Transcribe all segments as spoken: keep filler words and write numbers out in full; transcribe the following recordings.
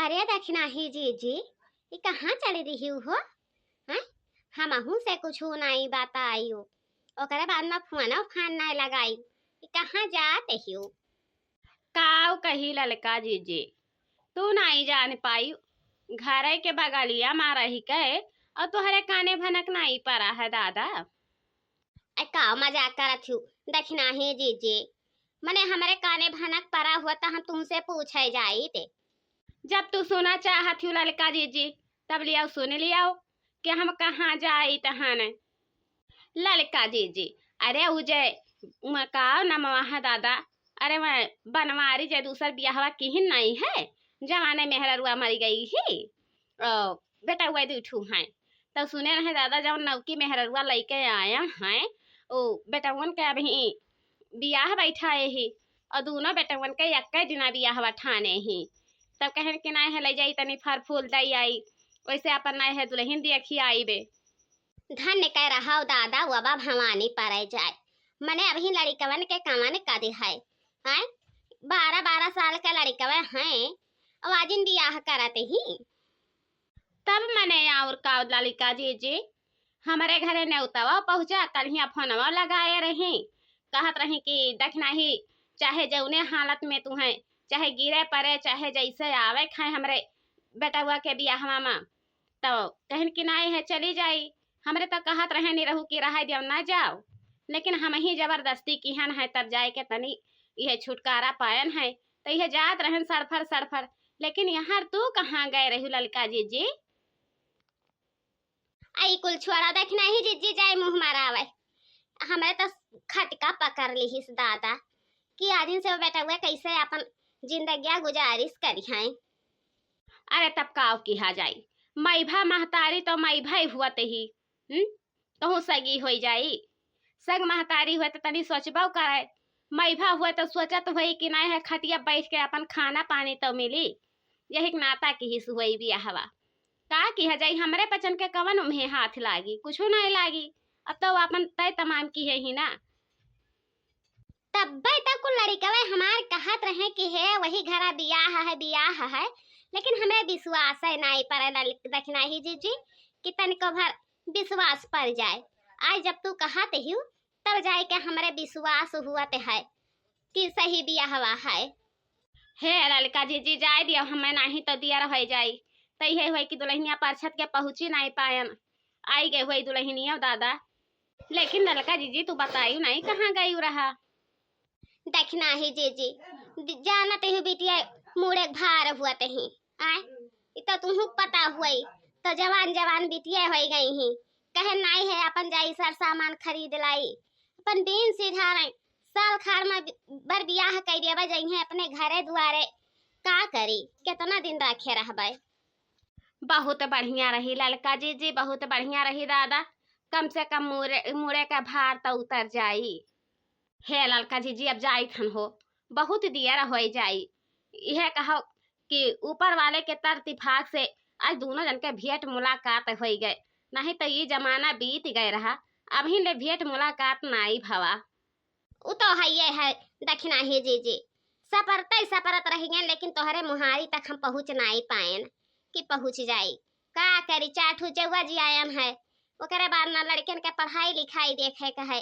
अरे दखिनाही जीजी, ई कहाँ चली दिहिउ हो? हैं? हमहू से कुछु नाई बताइउ, ओकरे बाद में फोनो फान नाई लगाई। ई कहाँ जात हिउ? काउ कही ललका जीजी, तू नाई जान पाइउ, घरे के बगलिया मा रहिके अउ तोहरे काने भनक नाई परा है दादा। ऐ का मजाक करत हिउ दखिनाही जीजी? मने हमरे काने भनक परा हुआ त हम तुमसे पूछे जाइत। जब तू सुना चाहत हिउ ललका जीजी, तब लियाउ सुन लियाउ कि हम कहाँ जाइत हन। ललका जीजी, अरे उ जे, उमा का नमवा है दादा, अरे वह बनवारी जे दूसर बियाहवा किहिन नाई है, जवाने मेहररुआ मरी गई ही। अ, बेटउआ दुइ ठू हैं। तब सुने रहे दादा, जउन नवकी मेहररुआ लइके आया हैं, ओ बेटउअन के अबहीं बियाह बैठाए ही, अउ दूनो बेटउअन के एक्के दिना बियाहवा ठाने ही। तब कहेन कि नाई है, लइ जाई तनी फर फूल दइ आई, वइसे आपन नाई है दुलहिन देखि आइबे। धन्य कह रहा हो दादा, वबा भवानी परे जाए, मने अबहीं लड़िकवन के कवन कद है, हैं? बारह बारह साल के लड़िकवे हैं, अउ आजिन बियाह करत ही। तब मने अउर का ललका जीजी, हमरे घरे नेउतवा पहुँचा, कल्हिया फोनवा लगाए रही, कहत रही कि दखिनाही, चाहे जउने हालत में तू हैं, चाहे गिरे परे, चाहे जइसे आवे खाए हमरे बेटउआ के बियाहवा मा, तउ कहिन कि नाई है चली जाई। हमरे तउ कहत रहे निरहू कि रहइ दियो ना जाओ, लेकिन हमहीं जबरदस्ती किहन है तब जाइके तनी इहे छुटकारा पायन है। त इहे जात रहन सड़फर सड़फर, लेकिन यहाँ तू कहाँ गए रहिउ ललका जीजी? आई कुल छोड़ा दखिनाही जीजी, जाए मुँह मरावे। हमरे त खटका पकड़ लिहिस दादा कि आजिन से वो बेटउआ कइसे आपन जिंदगिया गुजारिश करिहैं। अरे तब काउ किहा जाई, मइभा महतारी तउ मइभा हुअत ही, हम्म? कहूँ सगी होइ जाई। सग महतारी हुए त तनी सोचबउ करे। मइभा हुए त सोचत होई कि नाई है खटिया बैठ के आपन खाना पानी तउ मिली। यही के नाता किहिस होई बियाहवा। का किहा जाई, हमरे पचन के कवन उम्हे हाथ लागी, कुछु नाई लागी। अब तउ आपन तय तमाम किहे ही ना। तब्बे त कुल लड़िकवे हमार कहत रहे कि हे वही घरा बियाह है, बियाह है, लेकिन हमरे विश्वास है नाई परे लल-, दखिनाही जीजी कि तनिको भर विश्वास पर जाए। आज जब तू कहत हिउ, तब जाए के हमरे विश्वास हुअत है कि सही बियाहवा है। हे ललका जीजी, जाए दियो, हमें नाहीं तो दियर होइ जाई। त इहे होई कि दुलहिनिया परछत के पहुँची नाई पायन, आई गए होई दुलहिनिया दादा। लेकिन ललका जीजी, तू बताइउ नाई कहाँ गइउ रहा? दखिनाही जीजी, दि-, जानत ही बिटिया मुड़े भार हुअत ही। आय, इ त तुहूँ पता हुई, त जवान जवान बिटिया होइ गई ही। कहे नाई है, आपन जाई सर सामान खरीद लाई, आपन बीन सिधारई, साल खार में बि-, बर बियाह कइ देबे जइहें अपने घरे दुआरे। का करी, केतना दिन रखे रहबे? बहुत बढ़िया रही ललका जीजी, बहुत बढ़िया रही दादा, कम से कम मुड़े, मुड़े का भार त उतर जाई। हे ललका जीजी, अब जाइत हन हो, बहुत दियर होइ जाई। इहे कहो कि ऊपर वाले के तर तिफाक से आज दूनो जन के भेंट मुलाकात होइ गए, नाहीं त ई जमाना बीत गए रहा, अबहिन ले भेंट मुलाकात नाई भवा। उ तो हइये है दखिनाही जीजी, सपरते सपरत रहि गएन, लेकिन तोहरे मुहारी तक हम पहुँच नाई पाएन कि पहुँच जाई। का करी, चार ठू जउआ जियायन है, ओकरे बाद ना लड़कन के पढ़ाई लिखाई देखे के है,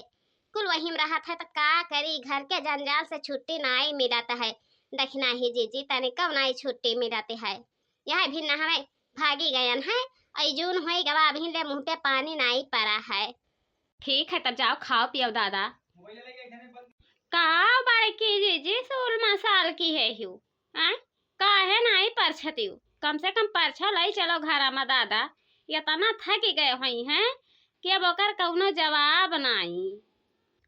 कुल वही में रहत है, त का करी, घर के जंजाल से छुट्टी नाई मिलत है दखिनाही जीजी, तनिको नाई छुट्टी मिलत है। यह भी नहवे भागी गयन है, अउर जून होई गवा, अबहिन ले मुँह पे पानी नाई परा है। ठीक है, तब जाओ खाओ पियो दादा। का बड़की जीजी, सोलह साल की है हिउ, आय? काहे नाई परछतिउ? कम से कम परछा लई चलो घरा मा दादा। एतना थकि गए होइहैं कि अब ओकर कउनो जवाब नाई।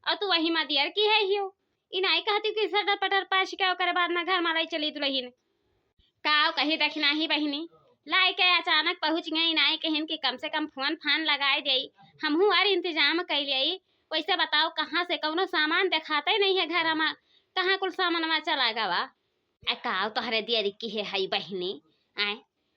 अउर तू वही मा दियर की है हिउ, ई नाई कहतिउ कि सटर पटर परछ के ओकरे बाद मा घर मा लई चली दुलहिन। काउ कही दखिनाही बहिनी, लाइके अचानक पहुँच गई, नाई कहिन कि कम से कम फोन फान लगाए देई, हमहू अउर इंतजाम कइ लेई। वइसे बताओ, कहाँ से कउनो सामान देखाते नहीं है घर मा, कहाँ कुल सामानवा चला गवा? आ काउ तोहरे दियरी की है हई बहिनी, आय,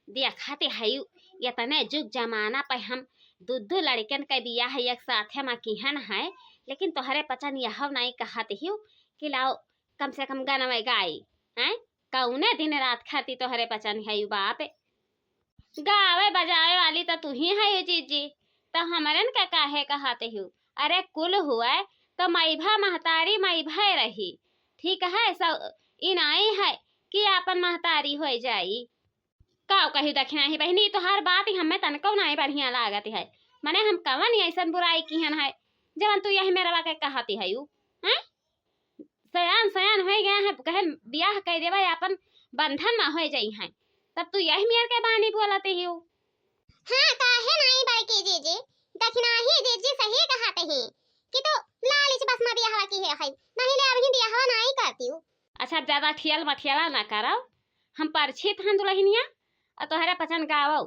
देखा ते हई, एतने जुग जमाना पे हम दू दू लड़कन के बियाह एक साथे मा किहन है, लेकिन तोहरे पचन यहव नाई कहत हिउ कि लाओ कम से कम गनवे गाई, हैं? कौने दिन रात खाती तोहरे पचन है यू बाप? गावे बजावे वाली त तू ही है यू जीजी, त हमरन का काहे कहत हू? अरे कुल हुए त मईभा महतारी मईभे रही, ठीक है? सब ई नाई है कि आपन महतारी होए जाई। का कही दखिनाही बहिनी, तोहार बात ही हमें तनको नाई बढ़िया लागत है। मने हम कवन ऐसन बुराई किहन है जवन तू यही मेरवा के कहती है यू? हैं? सयान सयान होई गया है, कहे बियाह कर देवा, अपन बंधन में होए जाई है, तब तू यही मेर के बानी बोलती ही। हाँ, काहे नाई बड़की जीजी, दखिनाही जीजी सही कहत ही कि तू लालच बस में बियाहवा किहे है, नहीं ले अबही बियाहवा नाई करती हूँ। अच्छा, अब ज्यादा ठियल मठियला ना करो, हम परिचित हन दुलहिनिया, और तोहरे पचन गावो।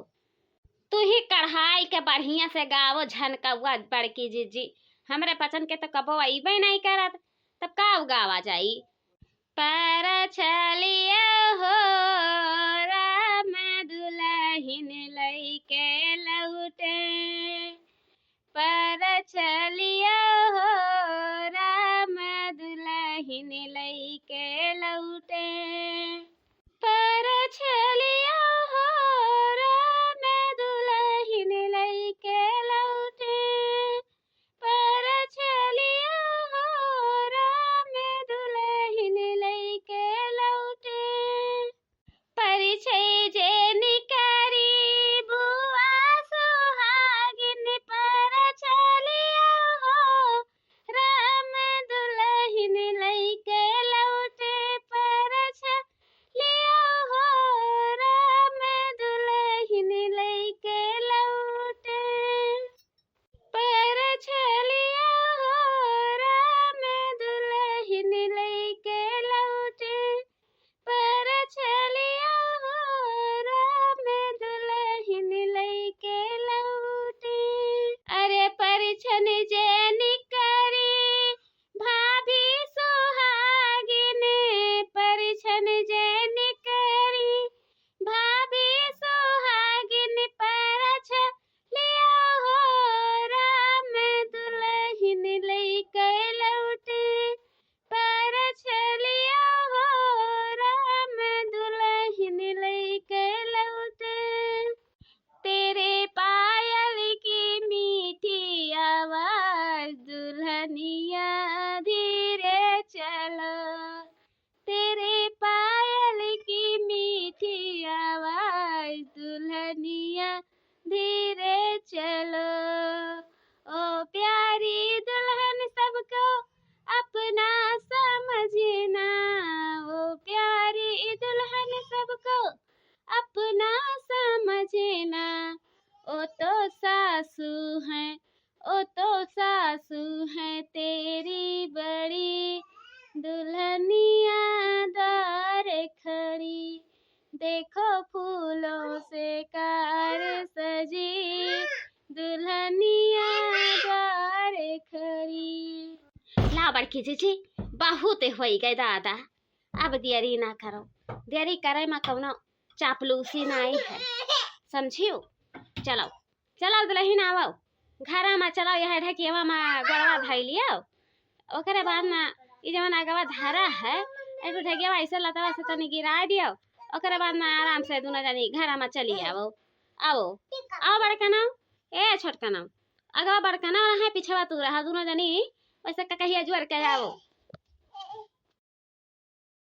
तू ही कढ़ाई के बढ़िया से गावो झनकौआ बड़की जीजी, हमरे पचन के तो कबो अइबे नहीं करत, तब का गावा जाई? परछलिया हो राम दुलहिन लइके लौटे, परछलिया हो राम दुलहिन लइके लौटे, परछलिया हो राम दुलहिन लइके लौटे, परछलिया हो राम दुलहिन लइके लौटे। परिछै जे निकरी बुआ सुहागिन, परछलिया हो राम दुलहिन लइके लौटे, परछलिया हो राम दुलहिन लइके लौटे। परछलिया हो राम दुलहिन लइके लौटे, परछलिया हो राम दुलहिन लइके लौटे। अरे परिछन जे निकरी भाभी सुहागिन, परिछन जे निकरी भाभी सुहागिन, परछलिया हो राम दुलहिन लइके लौटे, परछलिया हो राम दुलहिन लइके लौटे। तेरे पायल की मीठी आवाज दुल्हनिया धीरे चलो, तेरे पायल की मीठी आवाज दुल्हनिया धीरे चलो। ओ प्यारी दुल्हन सबको अपना समझना, ओ प्यारी दुल्हन सबको अपना समझना। ओ तो सासू हैं, ओ तो सासू हैं तेरी बड़ी, दुल्हनिया द्वार खड़ी। देखो फूलों से कार सजी, दुल्हनिया द्वार खड़ी। ला बड़की जीजी, बहुत होई गए दादा, अब देरी ना करो, देरी करे में कौनो चापलूसी नाई है, समझियो? चलो, चलो दुलहिन आवो, घरा में चलो, यह ढकेवा में गोड़वा धई लियो, ओकरे बाद में ई जवन अगवा धरा है, एक ढकेवा ऐसे लतवा से तनी गिराई दियो, ओकरे बाद में आराम से दुनो जनी घरा में चली आवो। आवो, आओ बड़कनौ, ए छोटकनौ, अगवा बड़कनौ रहे, पिछवा तू रहा, दुनो जनी वैसे ककहिया जोर के आवो।